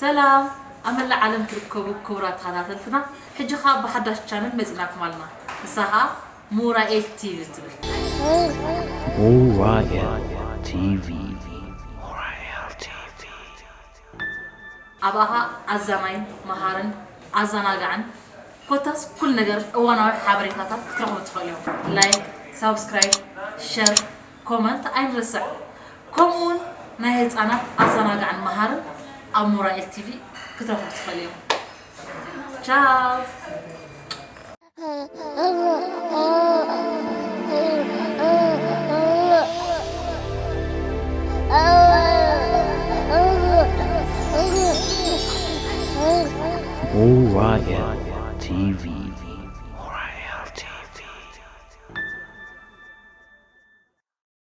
ሰላም ኣብ መላእ ዓለም ትርከቡ ክቡራት ተኸታተልትና፣ ሕጂ ኸኣ ብሓዳሽ ቻነል መጺናኩም ኣለና። ንሳ ኸኣ ሙራኤል ቲቪ ትብል። Uriel T V. Uriel T V. ኣብኣ ኸኣ ኣዛናይን መሃርን ኣዘናጋዕን ኮታስ ኩል ነገር እዋናዊ ሓበሬታታት ክትረኽቡ ትኽእሉ እዮም። ላይክ፣ ሳብስክራይብ፣ ሸር፣ ኮመንት ኣይንረስዕ። ከምኡ እውን ናይ ህፃናት ኣዘናጋዕን መሃርን ኣብ ሞራኤል ቲቪ ክትረኽቡ ትኽእሉ እዮም። ቻው። Uriel T V.